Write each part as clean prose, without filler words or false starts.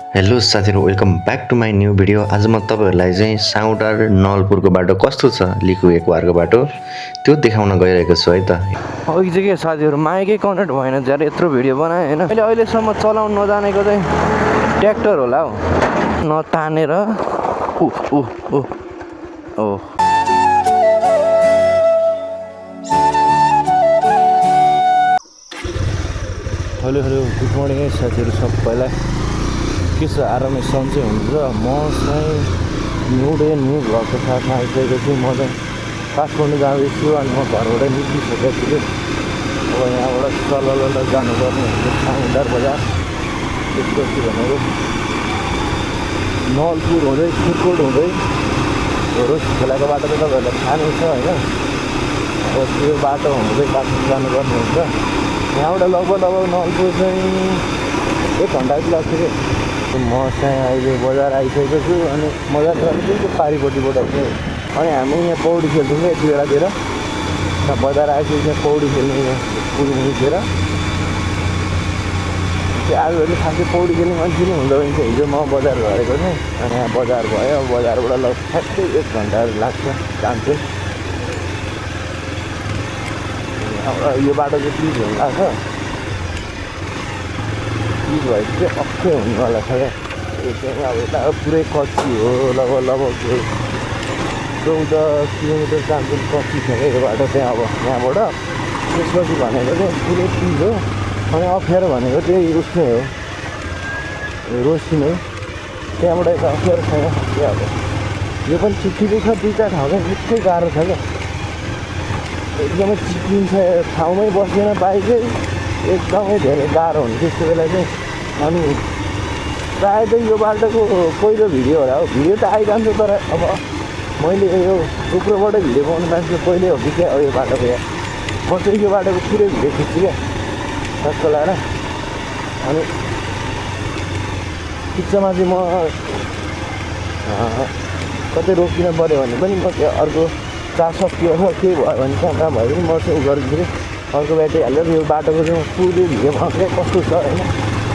Hello साथीहरु, welcome back to my new video. आज म तपाईहरुलाई चाहिँ साउटार नलपुरको बाटो कस्तो छ, लिकु एकवारको बाटो त्यो देखाउन गइरहेको छु है त। अघि चाहिँ के साथीहरु माइकै कनेक्ट भएन, ज्यादा यत्रो भिडियो बनाएँ हैन। मैले अहिलेसम्म चलाउन नजानेको चाहिँ ट्र्याक्टर होला हौ, नतानेर ओ हेलो गुड मर्निङ है साथीहरु सबैलाई। के छ, आरामै सन्चै हुनुहुन्छ? म चाहिँ न्यू डे न्यू भ्लगको साथमा आइसकेको छु। म चाहिँ काठमाडौँ जाँदैछु अनि म घरबाट निस्किसकेको छु। अब यहाँबाट सलल जानुपर्ने हुन्छ साउटार बजार। त्यसपछि भनेको नलपुर हुँदै सुर्कोट हुँदै रोज खोलाको बाटो त तपाईँहरूलाई थाहा नै छ होइन। अब त्यो बाटो हुँदै काठमाडौँ जानुपर्ने हुन्छ। यहाँबाट लगभग नलपुर चाहिँ 1 घन्टा जति लाग्छ कि। म चाहिँ अहिले बजार आइसकेको छु अनि बजार जानु चाहिँ पारिपट्टिबाट चाहिँ अनि हामी यहाँ पौडी खेल्छौँ क्या यति बेलातिर। बजार आइसकेपछि यहाँ पौडी खेल्ने पुलमुनितिर चाहिँ आजभोलि खासै पौडी खेल्ने मान्छे नै हुँदो रहेछ। हिजो म बजार गरेको थिएँ अनि यहाँ बजार भयो। बजारबाट लगभग ठ्याक्कै 1 घन्टाहरू लाग्छ जान्छु। यो बाटो चाहिँ प्लिज हुँदा छ, प्लिज भएपछि चाहिँ अक्कै हुनेवाला छ क्या। यो चाहिँ अब यता पुरै कच्ची हो, लगभग 14 किलोमिटर जान्छ कच्ची छ क्या यो बाटो चाहिँ। अब यहाँबाट त्यसपछि भनेको चाहिँ पुरै प्लिज हो अनि अप्ठ्यारो भनेको चाहिँ उसमै हो, रोसी नै। त्यहाँबाट यता अप्ठ्यारो छैन क्या। अब यो पनि ठिकै छ, 2-4 ठाउँ चाहिँ निकै गाह्रो छ क्या, एकदमै चिप्लिन्छ। ठाउँमै बसेन बाइकै एकदमै धेरै गाह्रो हुन्छ त्यस्तो बेला चाहिँ। अनि प्रायः चाहिँ यो बाटोको पहिलो भिडियो होला हो, भिडियो त आइरहन्छ तर अब मैले यो उपरबाट भिडियो बनाउनु मान्छे पहिले हो कि क्या यो बाटोको। यहाँ म चाहिँ यो बाटोको पुरै भिडियो खिच्छु क्या टक्क लगाएर। अनि खिच्चमा चाहिँ म कतै रोकिन पऱ्यो भने पनि म त्यो अर्को चार्ज सकियो केही भयो भने क्यामेरा भयो भने म चाहिँ उ गरिदिन्छु कि अर्को ब्याट्री हालेर। यो बाटोको चाहिँ पुरै भिडियो बनाउँछ कस्तो छ होइन।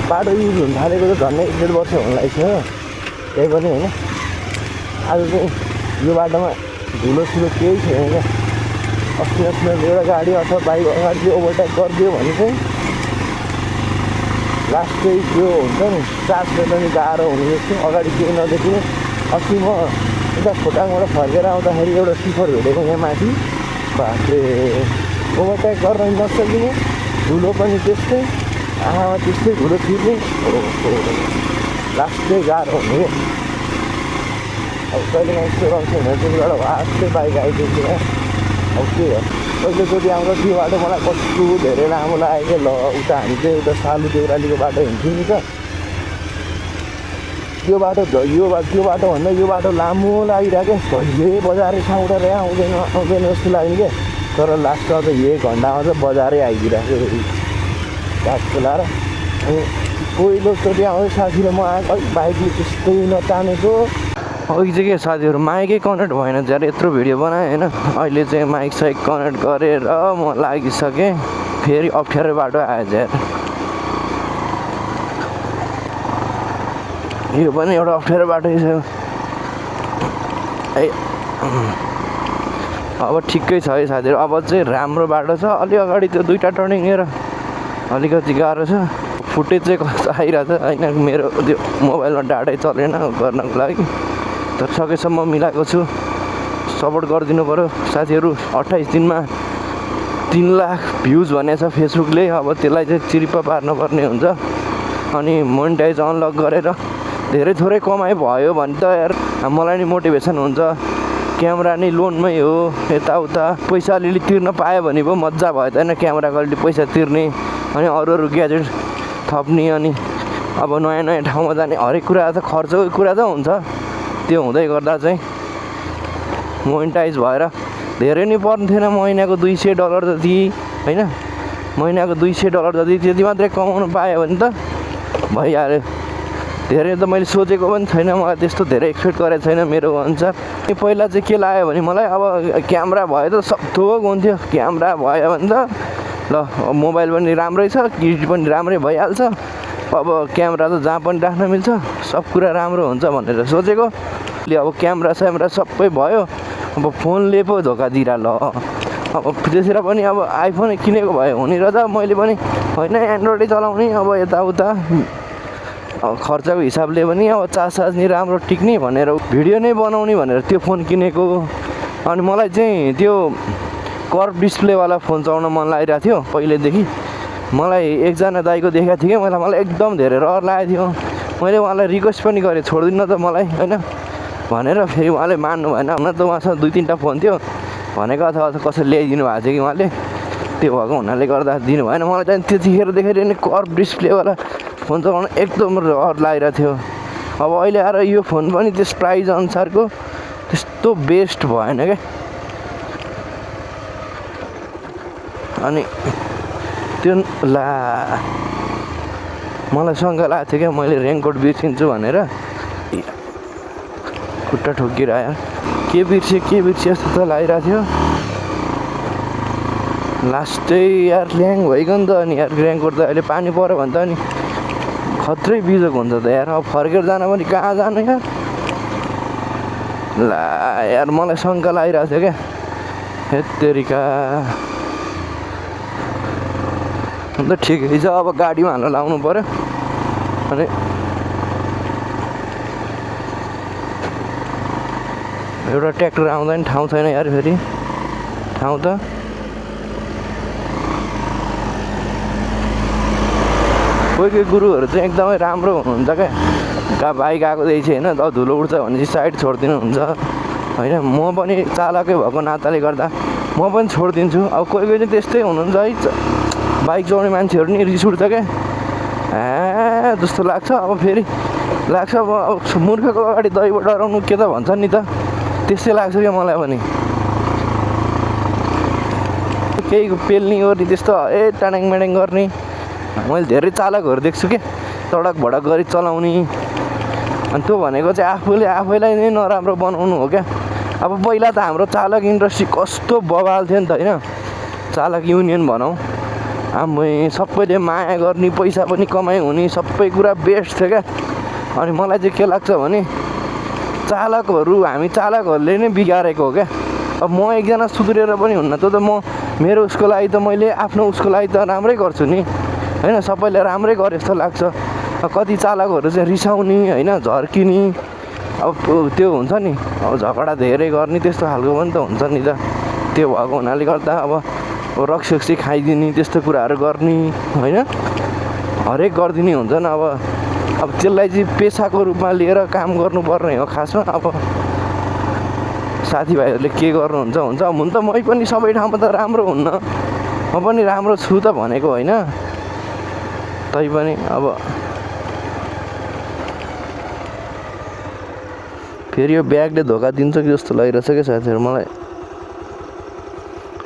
बाटो युज हुन थालेको त झन्डै 1-1.5 वर्ष हुन लागेको छ त्यही पनि होइन। आज चाहिँ यो बाटोमा धुलो केही छैन क्या। अस्ति एउटा गाडी अथवा बाइक अगाडि ओभरटेक गरिदियो भने चाहिँ लास्ट चाहिँ त्यो हुन्छ नि चार्ज पनि गाह्रो हुने जस्तो, अगाडि केही नदेखिने। अस्ति म यता खोटाङबाट फर्केर आउँदाखेरि एउटा सिफर भेटेको यहाँ माथि, बाटो ओभरटेक गर्न नसकिने, धुलो पनि त्यस्तै, आँखामा त्यस्तै धुलो छिर्ने। लास्ट चाहिँ गाह्रो हुने क्या। अब कहिलेमा यस्तो रन्छ भने त्यतिबाट वास्तै बाइक आइदिन्छु क्या। अब के हो, पहिलोचोटि आउँदा त्यो बाटो मलाई कस्तो धेरै लामो लाग्यो क्या। ल उता हामी चाहिँ उता सालु देउरालीको बाटो हिँड्थ्यौँ नि त, त्यो बाटोभन्दा यो बाटो लामो लागिरहेको क्या। कहिले बजारै साउटारै आउँदैन जस्तो लाग्ने क्या। तर लास्टमा त 1 घन्टामा चाहिँ बजारै आइदिरहेको गाड खोलाएर। अनि पहिलोचोटि आउँदै साथी र म आएको बाइकले त्यस्तै नतानेको। अघि चाहिँ के साथीहरू माइकै कनेक्ट भएन, ज्यादा यत्रो भिडियो बनाएँ होइन। अहिले चाहिँ माइक साइक कनेक्ट गरेर म लागिसकेँ। फेरि अप्ठ्यारो बाटो आयो ज्यादा, यो पनि एउटा अप्ठ्यारो बाटो छ। अब ठिकै छ है साथीहरू, अब चाहिँ राम्रो बाटो छ। अलि अगाडि त्यो 2टा टर्निङ लिएर अलिकति गाह्रो छ। फुटेज चाहिँ कस्तो आइरहेको छ होइन, मेरो त्यो मोबाइलमा डाटै चलेन गर्नको लागि। तर सकेसम्म मिलाएको छु, सपोर्ट गरिदिनु पऱ्यो साथीहरू। 28 दिनमा 3 लाख भ्युज भनेको छ फेसबुकले। अब त्यसलाई चाहिँ चिरिप्प पार्नुपर्ने हुन्छ। अनि मोनिटाइज अनलक गरेर धेरै थोरै कमाइ भयो भने त यार मलाई नि मोटिभेसन हुन्छ। क्यामेरा नि लोनमै हो, यताउता पैसा अलिअलि तिर्न पायो भने पो मजा भयो त होइन। क्यामेराको अलिअलि पैसा तिर्ने अनि अरू ग्याजेट थप्ने अनि अब नयाँ ठाउँमा जाने हरेक कुरा त खर्चको कुरा त हुन्छ। त्यो हुँदै गर्दा चाहिँ मोनिटाइज भएर धेरै नै पर्ने थिएन, महिनाको $200 जति होइन। महिनाको $200 जति त्यति मात्रै कमाउनु पायो भने त भइहाल्यो। धेरै त मैले सोचेको पनि छैन, मलाई त्यस्तो धेरै एक्सपेक्ट गरेको छैन मेरो अनुसार। पहिला चाहिँ के लाग्यो भने मलाई अब क्यामेरा भयो त सक्थोक हुन्थ्यो। क्यामेरा भयो भने त ल मोबाइल पनि राम्रै छ, क्लियरिटी पनि राम्रै भइहाल्छ, अब क्यामेरा त जहाँ पनि राख्न मिल्छ, सब कुरा राम्रो हुन्छ भनेर सोचेको। अब क्यामेरा स्यामेरा सबै भयो, अब फोनले पो धोका दिइरह ल। अब त्यसरी पनि अब आइफोन किनेको भए हुने र त मैले पनि होइन एन्ड्रोइडै चलाउने। अब यताउता खर्चको हिसाबले पनि अब चार्ज नि राम्रो टिक्ने भनेर भिडियो नै बनाउने भनेर त्यो फोन किनेको। अनि मलाई चाहिँ त्यो कर्भ डिस्प्लेवाला फोन चलाउन मन लागिरहेको थियो पहिलेदेखि। मलाई एकजना दाइको देखाएको थिएँ कि मलाई एकदम धेरै रहर लागेको थियो। मैले उहाँलाई रिक्वेस्ट पनि गरेँ छोडिदिनु न त मलाई होइन भनेर, फेरि उहाँले मान्नु भएन। हुन त उहाँसँग 2-3टा फोन थियो भनेको, अथवा कसैले ल्याइदिनु भएको थियो कि उहाँले, त्यो भएको हुनाले गर्दा दिनु भएन। मलाई चाहिँ त्यतिखेर देखाइरहने कर्भ डिस्प्लेवाला फोन चलाउन एकदम रहर लागिरहेको थियो। अब अहिले आएर यो फोन पनि त्यस प्राइज अनुसारको त्यस्तो बेस्ट भएन क्या। अनि त्यो ला मलाई शङ्का लागेको थियो क्या, मैले रेनकोट बिर्सिन्छु भनेर। खुट्टा ठोकिरह्यो, के बिर्सियो जस्तो त लागिरहेको थियो। लास्टै यार ल्याङ भइगयो नि त। अनि यार रेनकोट त अहिले पानी पऱ्यो भने त अनि खत्रै बिजोक हुन्छ त यार। अब फर्केर जान पनि कहाँ जानु यार। ला यार मलाई शङ्का लागिरहेको थियो क्या, हेत्तेरिका। अन्त ठिकै छ, अब गाडीमा हाल्न लाउनु पऱ्यो। अनि एउटा ट्र्याक्टर आउँदा नि ठाउँ छैन यार, फेरि ठाउँ त कोही गुरुहरू चाहिँ एकदमै राम्रो हुनुहुन्छ क्या। बाइक आएको देखि होइन, अब धुलो उड्छ भने चाहिँ साइड छोडिदिनुहुन्छ होइन। म पनि चालकै भएको नाताले गर्दा म पनि छोडिदिन्छु। अब कोही चाहिँ त्यस्तै हुनुहुन्छ है, बाइक चलाउने मान्छेहरू नि रिस उठ्छ क्या जस्तो लाग्छ। अब फेरि लाग्छ अब मूर्खको अगाडि दैव डराउनु के त भन्छ नि त, त्यस्तै लाग्छ क्या मलाई पनि। केही पेल्ने गर्ने त्यस्तो टाडाङ मेडाङ गर्ने मैले धेरै चालकहरू देख्छु क्या, तडक भडक गरी चलाउने। अनि त्यो भनेको चाहिँ आफैलाई नै नराम्रो बनाउनु हो क्या। अब पहिला त हाम्रो चालक इन्डस्ट्री कस्तो बवाल थियो नि त होइन, चालक युनियन भनौँ। आमै सबैले माया गर्ने, पैसा पनि कमाइ हुने, सबै कुरा बेस्ट थियो क्या। अनि मलाई चाहिँ के लाग्छ भने हामी चालकहरूले नै बिगारेको हो क्या। अब म एकजना सुध्रेर पनि हुन्न, त्यो त मेरो उसको लागि त मैले आफ्नो उसको लागि त राम्रै गर्छु नि होइन, सबैले राम्रै गरे जस्तो लाग्छ। कति चालकहरू चाहिँ रिसाउने होइन, झर्किने, अब त्यो हुन्छ नि, अब झगडा धेरै गर्ने त्यस्तो खालको पनि त हुन्छ नि त। त्यो भएको हुनाले गर्दा अब रक्सी खाइदिने त्यस्तो कुराहरू गर्ने होइन, हरेक गरिदिने हुन्छन्। अब त्यसलाई चाहिँ पेसाको रूपमा लिएर काम गर्नुपर्ने हो खासमा। अब साथीभाइहरूले के गर्नुहुन्छ हुन्छ। हुन त मै पनि सबै ठाउँमा त राम्रो हुन्न, म पनि राम्रो छु त भनेको होइन, तैपनि अब फेरि यो ब्यागले धोका दिन्छ कि जस्तो लागिरहेछ क्या साथीहरू मलाई।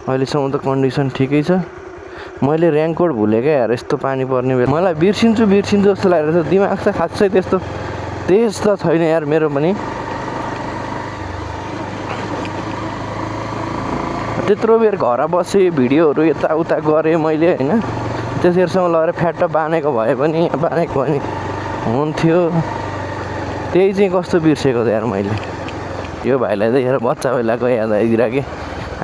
अहिलेसम्म त कन्डिसन ठिकै छ। मैले रेनकोट भुलेँ क्या यार, यस्तो पानी पर्ने बेला मलाई बिर्सिन्छु जस्तो लागिरहेछ। दिमाग त खासै त्यस्तो तेज त छैन यार मेरो पनि। त्यत्रो बेर घर बसेँ, भिडियोहरू यताउता गरेँ मैले होइन, त्यसरीसँग लगेर फ्याट्ट बानेको भए पनि हुन्थ्यो। त्यही चाहिँ कस्तो बिर्सेको त यार मैले। यो भाइलाई त यार बच्चा बेलाको याद आइदिरहेको कि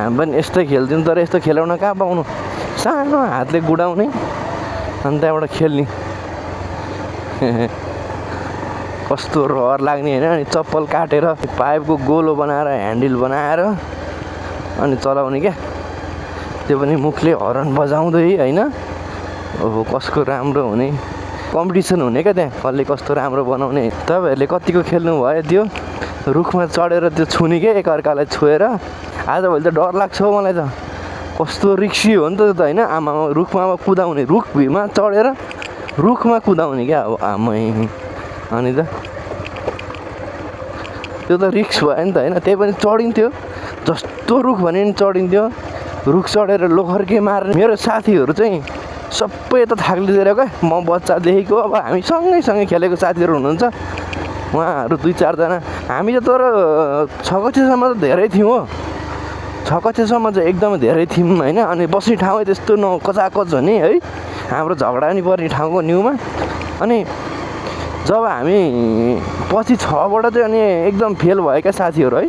हामी पनि यस्तै खेल्थ्यौँ, तर यस्तो खेलाउन कहाँ पाउनु, सानो हातले गुडाउने अनि त्यहाँबाट खेल्ने कस्तो रहर लाग्ने होइन। अनि चप्पल काटेर पाइपको गोलो बनाएर ह्यान्डल बनाएर अनि चलाउने क्या, त्यो पनि मुखले हर्न बजाउँदै होइन। अब कसको राम्रो हुने कम्पिटिसन हुने क्या त्यहाँ, कसले कस्तो राम्रो बनाउने। तपाईँहरूले कतिको खेल्नु भयो त्यो रुखमा चढेर त्यो छुने क्या एकअर्कालाई छोएर। आजभोलि त डर लाग्छ हौ मलाई त, कस्तो रिक्सी हो नि त त्यो त होइन। आमामा रुखमा अब कुदाउने, रुख भुइँमा चढेर रुखमा कुदाउने क्या अब आमै। अनि त त्यो त रिक्स भयो नि त होइन, त्यही पनि चढिन्थ्यो, जस्तो रुख भने नि चढिन्थ्यो। रुख चढेर लोखर्के मार्ने। मेरो साथीहरू चाहिँ सबै यता थाक्लिदिएर क्या, म बच्चादेखिको अब हामी सँगै खेलेको साथीहरू हुनुहुन्छ, उहाँहरू 2-4जना। हामी त तर 6 कक्षासम्म त धेरै थियौँ हो, 6 कक्षासम्म चाहिँ एकदमै धेरै थियौँ होइन। अनि बस्ने ठाउँै त्यस्तो कचाकच हुने है, हाम्रो झगडा नि पर्ने ठाउँको न्युमा अनि जब हामी पछि 6बाट चाहिँ अनि एकदम फेल भएका साथीहरू है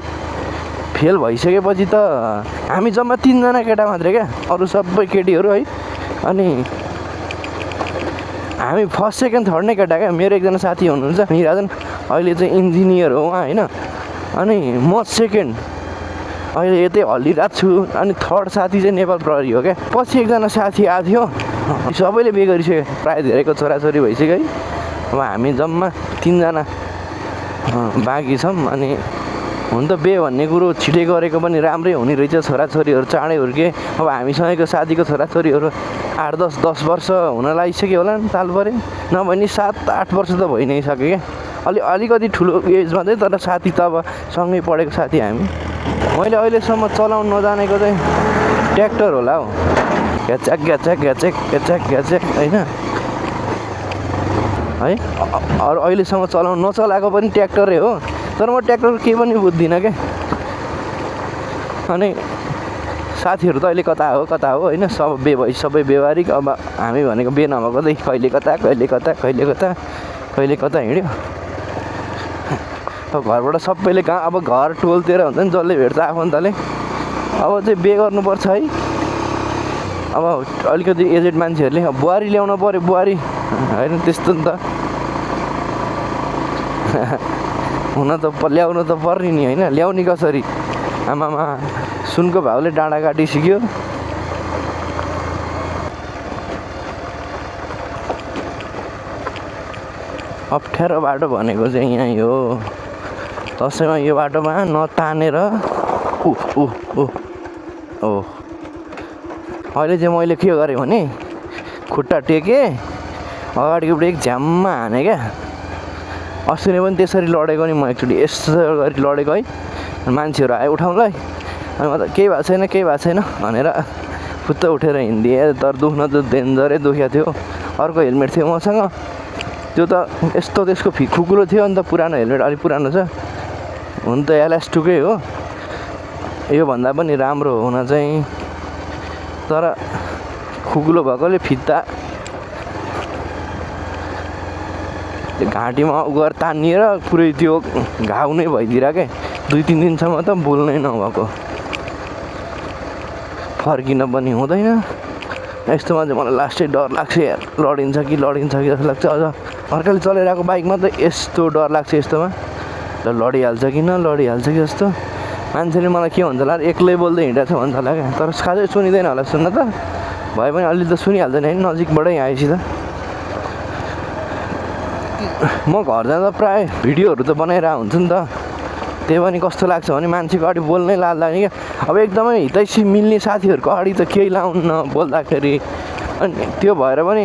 फेल भइसकेपछि त हामी जम्मा 3जना केटा मात्रै क्या अरू सबै केटीहरू है अनि हामी फर्स्ट सेकेन्ड थर्ड नै केटा क्या मेरो एकजना साथी हुनुहुन्छ निराजन अहिले चाहिँ इन्जिनियर हो उहाँ होइन अनि म सेकेन्ड अहिले यतै हल्लिरहेको छु अनि थर्ड साथी चाहिँ नेपाल प्रहरी हो क्या पछि एकजना साथी आएको थियो सबैले बिहे गरिसक्यो प्रायः धेरैको छोराछोरी भइसक्यो है अब हामी जम्मा 3जना बाँकी छौँ अनि हुन त बिहे भन्ने कुरो छिटै गरेको पनि राम्रै हुने रहेछ छोराछोरीहरू चाँडै हुर्के अब हामीसँगैको साथीको छोराछोरीहरू 8-10 वर्ष हुन लागिसक्यो होला नि ताल परे नभए नि 7-8 वर्ष त भइ नै सक्यो क्या अलिकति ठुलो एजमा चाहिँ तर साथी त अब सँगै पढेको साथी हामी मैले अहिलेसम्म चलाउन नजानेको चाहिँ ट्र्याक्टर होला हौ घ्याच्याक घ्याच्याक घ्याच्याक घ्याच्याक घ्याच्याक होइन है अरू अहिलेसम्म चलाउन नचलाएको पनि ट्र्याक्टरै हो तर म ट्र्याक्टर केही पनि बुझ्दिनँ क्या अनि साथीहरू त अहिले कता हो होइन सब सबै व्यवहारिक अब हामी भनेको बिहे नभएको चाहिँ कहिले कता हिँड्यो अब घरबाट सबैले कहाँ अब घर टोलतिर हुन्छ नि जसले भेट्छ आफन्तले अब चाहिँ बिहे गर्नुपर्छ है अब अलिकति एजेड मान्छेहरूले बुहारी ल्याउनु पऱ्यो बुहारी होइन त्यस्तो नि त हुन त ल्याउनु त पर्ने नि होइन ल्याउने कसरी आमामा सुनको भाउले डाँडा काटी सिक्यो अप्ठ्यारो बाटो भनेको चाहिँ यहीँ हो दसैँमा यो बाटोमा नतानेर अहिले चाहिँ मैले के गरेँ भने खुट्टा टेकेँ अगाडिको ब्रेक झ्याममा हाने क्या अस्ति नै पनि त्यसरी लडेको नि म एकचोटि यस्तो गरी लडेको है मान्छेहरू आयो उठाउनुलाई अनि म त केही भएको छैन भनेर फुत्त उठेर हिँडिदिएँ तर दुख्न त डेन्जरै दुखेको थियो अर्को हेलमेट थियो मसँग त्यो त यस्तो त्यसको खुकुलो थियो अन्त पुरानो हेलमेट अलिक पुरानो छ हुन त एलास्टिकै हो योभन्दा पनि राम्रो हुन चाहिँ तर खुकुलो भएकोले फित्ता घाँटीमा गएर तानिएर पुरै त्यो घाउ नै भइदिएर क्या 2-3 दिनसम्म त बोल्नै नभएको फर्किन पनि हुँदैन यस्तोमा चाहिँ मलाई लास्टै डर लाग्छ यार लडिन्छ कि जस्तो लाग्छ अझ अर्काले चलाइरहेको बाइकमा त यस्तो डर लाग्छ यस्तोमा ल लडिहाल्छ कि नलडिहाल्छ कि जस्तो मान्छेले मलाई के भन्छ होला एक्लै बोल्दै हिँडेको छ भन्छ होला क्या तर खासै सुनिँदैन होला सुन्न त भए पनि अलि त सुनिहाल्दैन है नजिकबाटै आएपछि त म घर जाँदा प्रायः भिडियोहरू त बनाइरहेको हुन्छु नि त त्यही पनि कस्तो लाग्छ भने मान्छेको अगाडि बोल्नै लाग्दैन क्या अब एकदमै हितैसी मिल्ने साथीहरूको अगाडि त केही लाउन्न बोल्दाखेरि अनि त्यो भएर पनि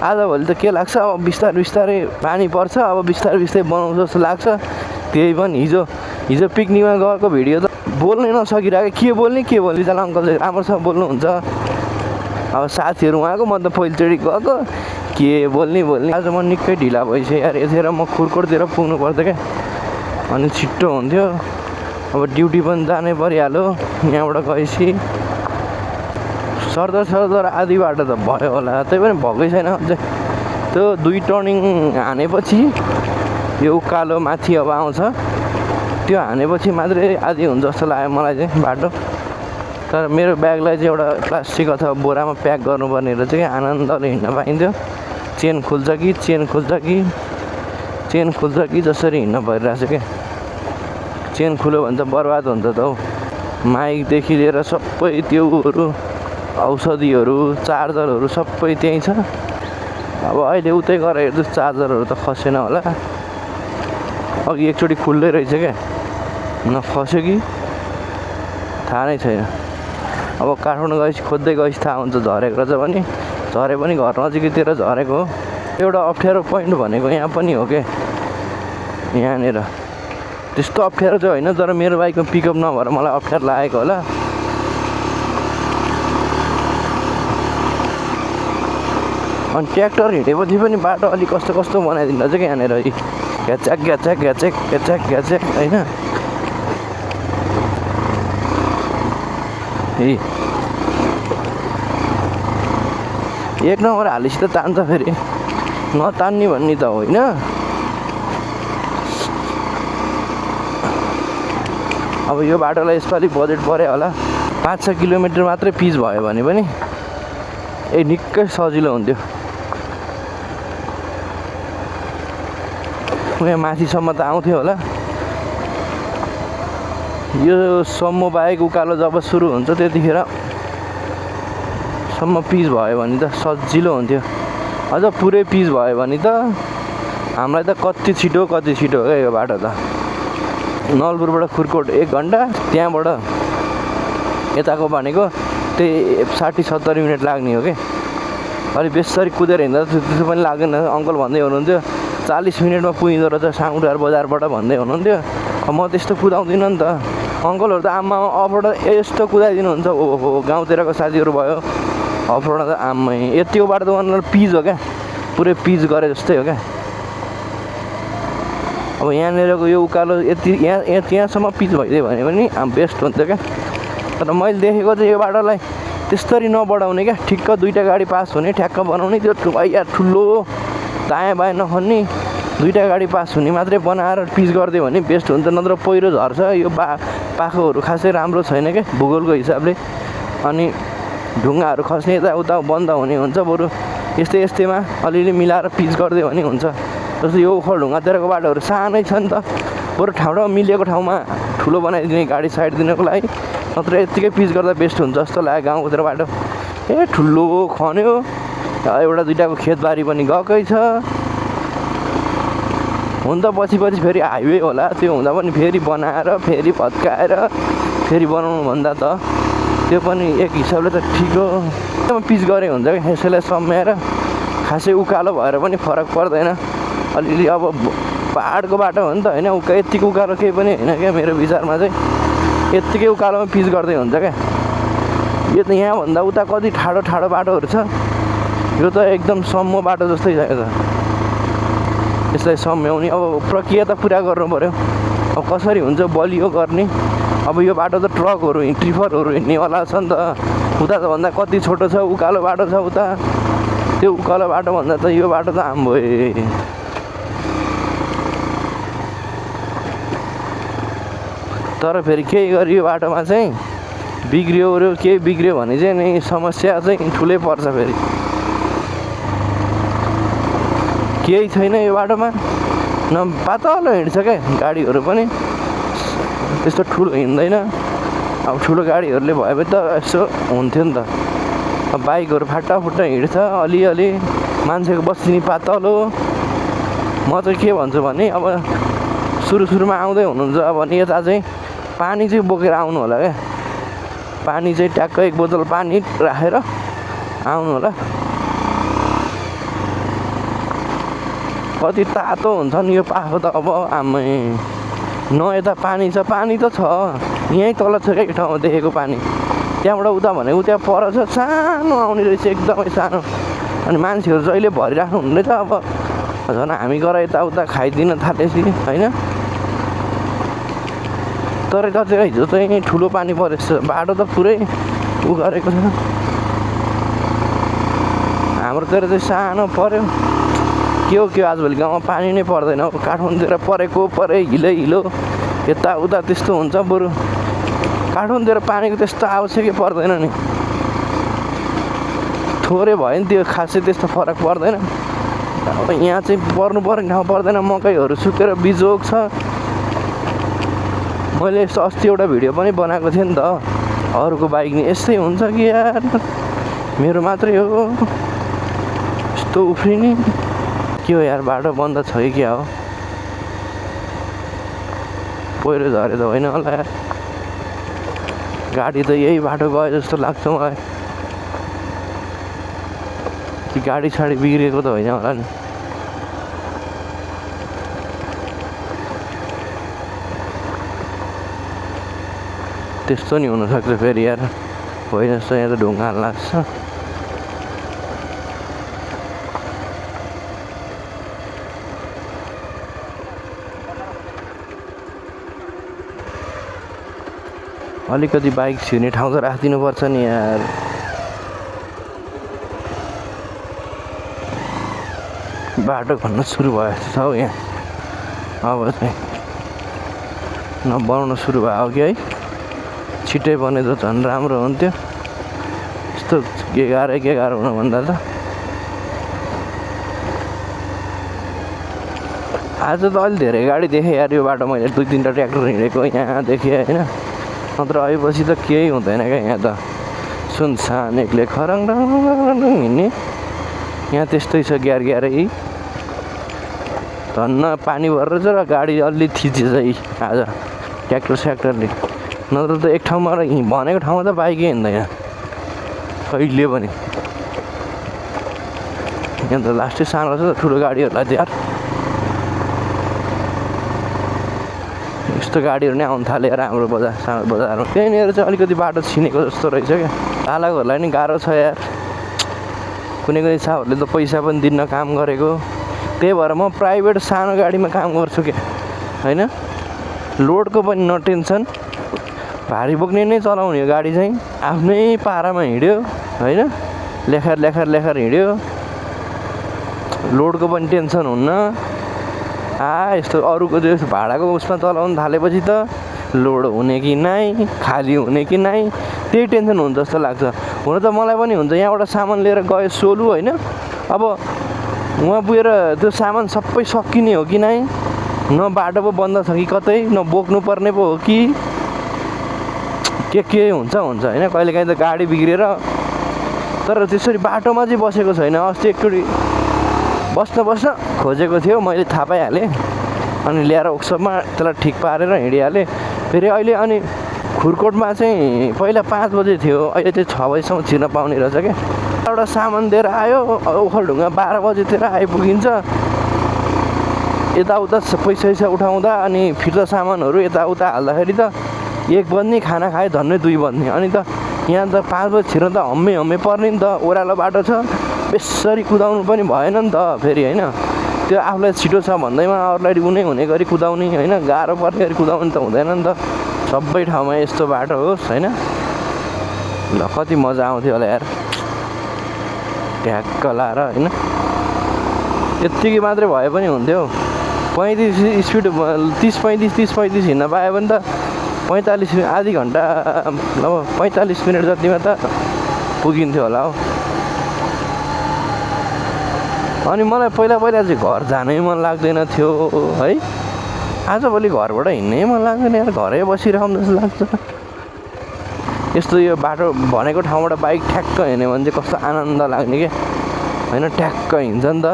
आजभोलि त के लाग्छ अब बिस्तारै बानी पर्छ अब बिस्तारै बनाउँछ जस्तो लाग्छ त्यही पनि हिजो पिकनिकमा गएको भिडियो त बोल्नै नसकिरहेको के बोल्ने रिजाल अङ्कल चाहिँ राम्रोसँग बोल्नुहुन्छ अब साथीहरू उहाँको म त पहिलोचोटि गएको के बोल्ने आज म निकै ढिला भइसक्यो यार यतिखेर म खुर्कोटतिर पुग्नु पर्छ क्या अनि छिट्टो हुन्थ्यो अब ड्युटी पनि जानै परिहाल्यो यहाँबाट गएपछि सरदर आधी बाटो त भयो होला त्यही पनि भएकै छैन अझै त्यो 2 टर्निङ हानेपछि यो उकालो माथि अब आउँछ त्यो हानेपछि मात्रै आधी हुन्छ जस्तो लाग्यो मलाई चाहिँ बाटो तर मेरो ब्यागलाई चाहिँ एउटा प्लास्टिक अथवा बोरामा प्याक गर्नुपर्ने रहेछ कि आनन्दले हिँड्न पाइन्थ्यो चेन खुल्छ कि जसरी हिँड्न परिरहेछ क्या चेन खुल्यो भने त बर्बाद हुन्छ त हौ माइकदेखि लिएर सबै त्योहरू औषधिहरू चार्जरहरू सबै त्यहीँ छ अब अहिले उतै गएर हेर्छु चार्जरहरू त खसेन होला अघि एकचोटि खुल्दै रहेछ क्या नखस्यो कि थाहा नै छैन अब काठमाडौँ गएपछि खोज्दै गएपछि थाहा हुन्छ झरेको रहेछ भने झरे पनि घर नजिकैतिर झरेको हो एउटा अप्ठ्यारो पोइन्ट भनेको यहाँ पनि हो क्या यहाँनिर त्यस्तो अप्ठ्यारो चाहिँ होइन तर मेरो बाइकमा पिकअप नभएर मलाई अप्ठ्यारो लागेको होला अनि ट्र्याक्टर हिँडेपछि पनि बाटो अलिक कस्तो बनाइदिनु रहेछ क्या यहाँनिर घ्याच्याक होइन एक नम्बर हालिसित तान्छ फेरि नतान्ने भन्ने त होइन। अब यो बाटोलाई यसपालि बजेट पऱ्यो होला 5-6 किलोमिटर मात्रै पिच भयो भने पनि निकै सजिलो हुन्थ्यो। यहाँ माथिसम्म त आउँथ्यो होला। यो सम्म बाहेक उकालो जब सुरु हुन्छ त्यतिखेर सम्म पिच भयो भने त सजिलो हुन्थ्यो। अझ पुरै पिच भयो भने त हामीलाई त कति छिटो हो क्या यो बाटो त। नलपुरबाट खुरकोट 1 घन्टा, त्यहाँबाट यताको भनेको त्यही 60-70 मिनट लाग्ने हो क्या। अलिक बेसरी कुदेर हिँड्दा त्यस्तो पनि लाग्दैन। अङ्कल भन्दै हुनुहुन्थ्यो 40 मिनटमा पुगिँदो रहेछ साउटार बजारबाट भन्दै हुनुहुन्थ्यो। म त्यस्तो कुदाउँदिनँ नि त। अङ्कलहरू त आम्मा अफरोड यस्तो कुदाइदिनुहुन्छ। ओहो गाउँतिरको साथीहरू भयो अफरोड त आम्मै यतिको बाटो त उनीहरू पिच हो क्या, पुरै पिच गरे जस्तै हो क्या। अब यहाँनिरको यो उकालो यति त्यहाँसम्म पिच भइदियो भने पनि बेस्ट हुन्थ्यो क्या। तर मैले देखेको चाहिँ यो बाटोलाई त्यसरी नबढाउने क्या, ठिक्क 2टा गाडी पास हुने ठ्याक्क बनाउने। त्यो ठुलो दायाँ बायाँ नखन्ने 2टा गाडी पास हुने मात्रै बनाएर पिच गरिदियो भने बेस्ट हुन्छ। नत्र पहिरो झर्छ। यो पाखोहरू खासै राम्रो छैन क्या भूगोलको हिसाबले। अनि ढुङ्गाहरू खस्ने यताउता बन्द हुने हुन्छ। बरु यस्तैमा अलिअलि मिलाएर पिच गरिदियो भने हुन्छ। जस्तो यो ओखलढुङ्गातिरको बाटोहरू सानै छ नि त, बरु ठाउँ मिलेको ठाउँमा ठुलो बनाइदिने गाडी साइड दिनको लागि। नत्र यत्तिकै पिच गर्दा बेस्ट हुन्छ जस्तो लाग्यो। गाउँतिर बाटो ठुलो खन्यो, एउटा 2टाको खेतबारी पनि गएकै छ। हुन त पछि फेरि हाइवे होला, त्यो हुँदा पनि फेरि बनाएर फेरि भत्काएर फेरि बनाउनु भन्दा त त्यो पनि एक हिसाबले त ठिक हो। पिच गरे हुन्छ क्या, यसैलाई सम्झाएर खासै उकालो भएर पनि फरक पर्दैन। अलिअलि अब पाहाडको बाटो हो नि त होइन, यत्तिको उकालो केही पनि होइन क्या। मेरो विचारमा चाहिँ यत्तिकै उकालोमा पिच गर्दै हुन्छ क्या। यो त यहाँभन्दा उता कति ठाडो बाटोहरू छ। यो त एकदम सम्म बाटो जस्तै छ। यो त यसलाई सम्झाउने अब प्रक्रिया त पुरा गर्नु पऱ्यो। अब कसरी हुन्छ बलियो गर्ने। अब यो बाटो त ट्रकहरू ट्रिफरहरू हिँड्नेवाला छ नि त। उता त भन्दा कति छोटो छ, उकालो बाटो छ उता। त्यो उकालो बाटो भन्दा त यो बाटो त आम्बो। तर फेरि केही गरी यो बाटोमा चाहिँ केही बिग्रियो भने चाहिँ नि समस्या चाहिँ ठुलै पर्छ। फेरि केही छैन यो बाटोमा, न पातलो हिँड्छ क्या गाडीहरू पनि त्यस्तो ठुलो हिँड्दैन। अब ठुलो गाडीहरूले भयो भने त यसो हुन्थ्यो नि त। अब बाइकहरू फाटाफुट्टा हिँड्छ अलिअलि, मान्छेको बस्ने पातलो। म चाहिँ के भन्छु भने अब सुरुमा आउँदै हुनुहुन्छ भने यता चाहिँ पानी चाहिँ बोकेर आउनु होला क्या। पानी चाहिँ ट्याक्क 1 बोतल पानी राखेर आउनु होला। कति तातो हुन्छ नि यो पाखो त। अब आम्मै न यता पानी छ, पानी त छ यहीँ तल छ क्या ठाउँमा देखेको पानी। त्यहाँबाट उता भनेको त्यहाँ पर छ, सानो आउने रहेछ एकदमै सानो। अनि मान्छेहरू जहिले भरिराख्नु हुँदैछ। अब झन् हामी गएर यताउता खाइदिन थालेपछि होइन। तर कतिवटा हिजो चाहिँ ठुलो पानी परेछ, बाटो त पुरै गरेको छ। हाम्रोतिर चाहिँ सानो पऱ्यो। के हो आजभोलि गाउँमा पानी नै पर्दैन। अब काठमाडौँतिर परे हिलो यताउता त्यस्तो हुन्छ। बरु काठमाडौँतिर पानीको त्यस्तो आवश्यकै पर्दैन नि। थोरै भयो नि त्यो खासै त्यस्तो फरक पर्दैन। अब यहाँ चाहिँ पर्ने ठाउँ पर्दैन। मकैहरू सुकेर बिजोग छ। मैले यस्तो अस्ति एउटा भिडियो पनि बनाएको थिएँ नि त। अरूको बाइक नि यस्तै हुन्छ कि यार, मेरो मात्रै हो यस्तो उफ्रिने। के हो यार, बाटो बन्द छ कि क्या हो? पहिरो झरे त होइन होला यार। गाडी त यही बाटो गयो जस्तो लाग्छ मलाई। कि गाडी साडी बिग्रेको त होइन होला नि। त्यस्तो नि हुनसक्छ फेरि यार। होइन जस्तो यहाँ त ढुङ्गा लाग्छ। अलिकति बाइक छिर्ने ठाउँ त राखिदिनु पर्छ नि यार। बाटो खन्न सुरु भयो जस्तो छ हौ यहाँ अब चाहिँ नबनाउन सुरु भयो कि है छिट्टै बनेको झन् राम्रो हुन्थ्यो यस्तो के गाह्रो हुनुभन्दा त आज त अलि धेरै गाडी देखेँ यार यो बाटो मैले 2-3टा ट्र्याक्टर हिँडेको यहाँ देखेँ होइन नत्र आएपछि त केही हुँदैन क्या यहाँ त सुनसान एक्लै खरङ हिँड्ने यहाँ त्यस्तै छ ग्यारै धन्न पानी भरेर छ र गाडी अलि थिचेछ आज ट्र्याक्टरले नत्र त एक ठाउँमा र भनेको ठाउँमा त बाइकै हिँड्दैन कहिले पनि यहाँ त लास्टै सानो छ ठुलो गाडीहरूलाई त यार यस्तो गाडीहरू नै आउनु थाल्यो यार हाम्रो सानो बजारमा त्यहीँनिर चाहिँ अलिकति बाटो छिनेको जस्तो रहेछ क्या चालकहरूलाई नि गाह्रो छ यार कुनै साहबहरूले त पैसा पनि दिन्न काम गरेको त्यही भएर म प्राइभेट सानो गाडीमा काम गर्छु क्या होइन लोडको पनि न टेन्सन भारी बोक्ने नै चलाउने हो गाडी चाहिँ आफ्नै पारामा हिँड्यो होइन लेखार हिँड्यो लोडको पनि टेन्सन हुन्न यस्तो अरूको त्यो भाडाको उसमा चलाउनु थालेपछि त लोड हुने कि नै खाली हुने कि नै त्यही टेन्सन हुन्छ जस्तो लाग्छ हुन त मलाई पनि हुन्छ यहाँबाट सामान लिएर गयो सोलु होइन अब उहाँ पुगेर त्यो सामान सबै सकिने हो कि नै न बाटो पो बन्द छ कि कतै न बोक्नु पर्ने पो हो कि के हुन्छ होइन कहिलेकाहीँ त गाडी बिग्रेर तर त्यसरी बाटोमा चाहिँ बसेको छैन अस्ति एकचोटि बस्न खोजेको थियो मैले थाहा पाइहालेँ अनि ल्याएर वर्कसपमा त्यसलाई ठिक पारेर हिँडिहालेँ फेरि अहिले अनि खुरकोटमा चाहिँ पहिला 5 बजे थियो अहिले चाहिँ 6 बजीसम्म छिर्न पाउने रहेछ क्या एउटा सामान दिएर आयो ओखलढुङ्गा 12 बजेतिर आइपुगिन्छ यताउता पैसा उठाउँदा अनि फिर्ता सामानहरू यताउता हाल्दाखेरि त 1 बज्ने खाना खायो झन्डै 2 बज्ने अनि त यहाँ त 5 बजी छिर्न त हम्मे पर्ने नि त ओह्रालो बाटो छ बेसरी कुदाउनु पनि भएन नि त फेरि होइन त्यो आफूलाई छिटो छ भन्दैमा अरूलाई हुने गरी कुदाउने होइन गाह्रो पर्ने गरी कुदाउनु त हुँदैन नि त सबै ठाउँमा यस्तो बाटो होस् होइन ल कति मजा आउँथ्यो होला यार ढ्याक्क लाएर होइन यत्तिकै मात्रै भए पनि हुन्थ्यो 35 स्पिड 30-35 हिँड्न पायो भने त 45 आधी घन्टा अब 45 मिनट जतिमा त पुगिन्थ्यो होला हौ अनि मलाई पहिला चाहिँ घर जानै मन लाग्दैन थियो है आजभोलि घरबाट हिँड्नै मन लाग्दैन यार घरै बसिरहँ जस्तो लाग्छ यस्तो यो बाटो भनेको ठाउँबाट बाइक ठ्याक्क हिँड्यो भने चाहिँ कस्तो आनन्द लाग्ने क्या होइन ठ्याक्क हिँड्छ नि त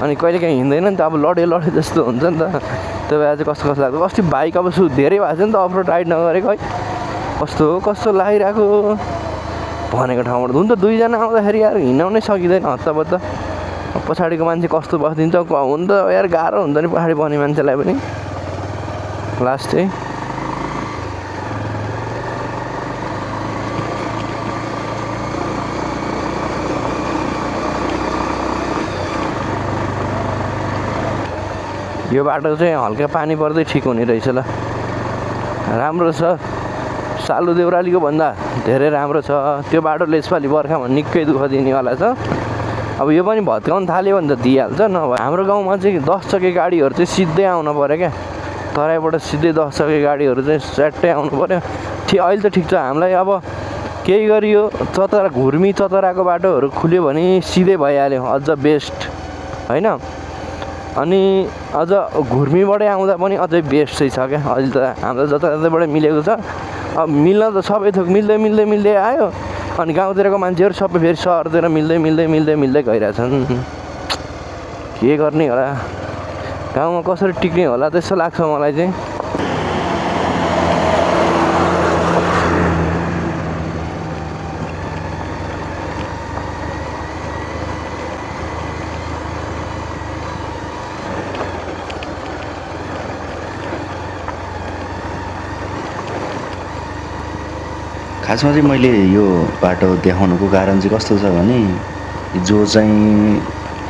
अनि कहिलेकाहीँ हिँड्दैन नि त अब लडे जस्तो हुन्छ नि त त्यो भएर चाहिँ कस्तो लाग्छ अस्ति बाइक अब धेरै भएको छ नि त अफरोड राइड नगरेको है कस्तो लागिरहेको भनेको ठाउँबाट हुन त 2 जना आउँदाखेरि यार हिँडाउनै सकिँदैन हत्तपत्त पछाडिको मान्छे कस्तो बसिदिन्छ हुन त यार गाह्रो हुन्छ नि पछाडि बस्ने मान्छेलाई पनि लास्ट चाहिँ यो बाटो चाहिँ हल्का पानी पर्दै ठिक हुने रहेछ ल राम्रो छ सालु देउरालीको भन्दा धेरै राम्रो छ त्यो बाटोले यसपालि बर्खामा निकै दुःख दिनेवाला छ अब यो पनि भत्काउन थाल्यो भने त दिइहाल्छ नभए हाम्रो गाउँमा चाहिँ 10 चक्के गाडीहरू चाहिँ सिधै आउनु पऱ्यो क्या तराईबाट सिधै 10 चक्के गाडीहरू चाहिँ स्याट्टै आउनु पऱ्यो अहिले त ठिक छ हामीलाई अब केही गरियो चतराको बाटोहरू खुल्यो भने सिधै भइहाल्यो अझ बेस्ट होइन अनि अझ घुर्मीबाटै आउँदा पनि अझै बेस्ट चाहिँ छ क्या अहिले त हाम्रो जताततैबाट मिलेको छ अब मिल्न त सबै थोक मिल्दै आयो अनि गाउँतिरको मान्छेहरू सबै फेरि सहरतिर मिल्दै गइरहेछन् के गर्ने होला गाउँमा कसरी टिक्ने होला त्यस्तो लाग्छ मलाई चाहिँ खासमा चाहिँ मैले यो बाटो देखाउनुको कारण चाहिँ कस्तो छ भने जो चाहिँ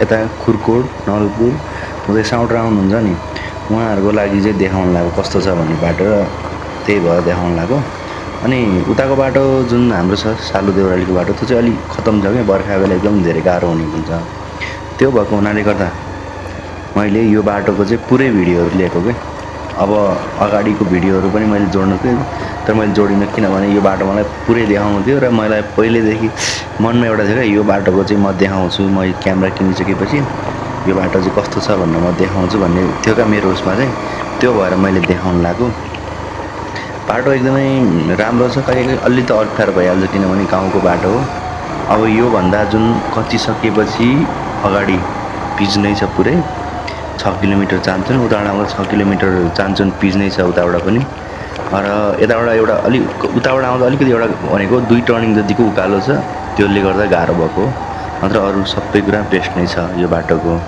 यता खुरकोट नलपुर हुँदै साउन्ड्रा आउनुहुन्छ नि उहाँहरूको लागि चाहिँ देखाउन लाग्यो कस्तो छ भन्ने बाटो र त्यही भएर देखाउन लाग्यो अनि उताको बाटो जुन हाम्रो छ सालु देउरालीको बाटो त्यो चाहिँ अलिक खतम छ क्या बर्खा बेला एकदम धेरै गाह्रो हुने हुन्छ त्यो भएको हुनाले गर्दा मैले यो बाटोको चाहिँ पुरै भिडियोहरू लिएको के। अब अगाडिको भिडियोहरू पनि मैले जोड्नु थियो तर मैले जोडिनँ किनभने यो बाटो मलाई पुरै देखाउनु थियो र मलाई पहिल्यैदेखि मनमा एउटा थियो क्या यो बाटोको चाहिँ म देखाउँछु, म क्यामेरा किनिसकेपछि यो बाटो चाहिँ कस्तो छ भनेर म देखाउँछु भन्ने थियो क्या मेरो उसमा चाहिँ। त्यो भएर मैले देखाउनु लाग्यो। बाटो एकदमै राम्रो छ, कहिले अलि त अप्ठ्यारो भइहाल्छ किनभने गाउँको बाटो हो। अब योभन्दा जुन कचिसकेपछि अगाडि पिच नै छ पुरै 6 किलोमिटर चान्चुन, उताबाट आउँदा 6 किलोमिटर चान्चुन पिच नै छ उताबाट पनि। र यताबाट एउटा उताबाट आउँदा अलिकति एउटा भनेको 2 टर्निङ जतिको उकालो छ, त्यसले गर्दा गाह्रो भएको हो। नत्र अरू सबै कुरा बेस्ट नै छ यो बाटोको।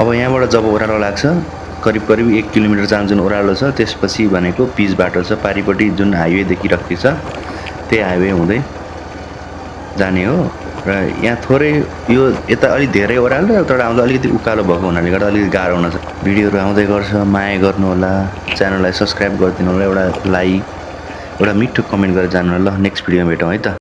अब यहाँबाट जब ओह्रालो लाग्छ करिब 1 किलोमिटर चान्चुन ओह्रालो छ, त्यसपछि भनेको पिच बाटो छ। पारिपट्टि जुन हाइवे देखिरहेको छ त्यही हाइवे हुँदै जाने हो। र यहाँ थोरै यो यता अलिक धेरै ओह्रालो र उताबाट आउँदा अलिकति उकालो भएको हुनाले गर्दा अलिकति गाह्रो हुन सक्छ। भिडियोहरू आउँदै गर्छ, माया गर्नुहोला, च्यानललाई सब्सक्राइब गरिदिनु होला, एउटा लाइक, एउटा मिठो कमेन्ट गरेर जानु होला। ल नेक्स्ट भिडियोमा भेटौँ है त।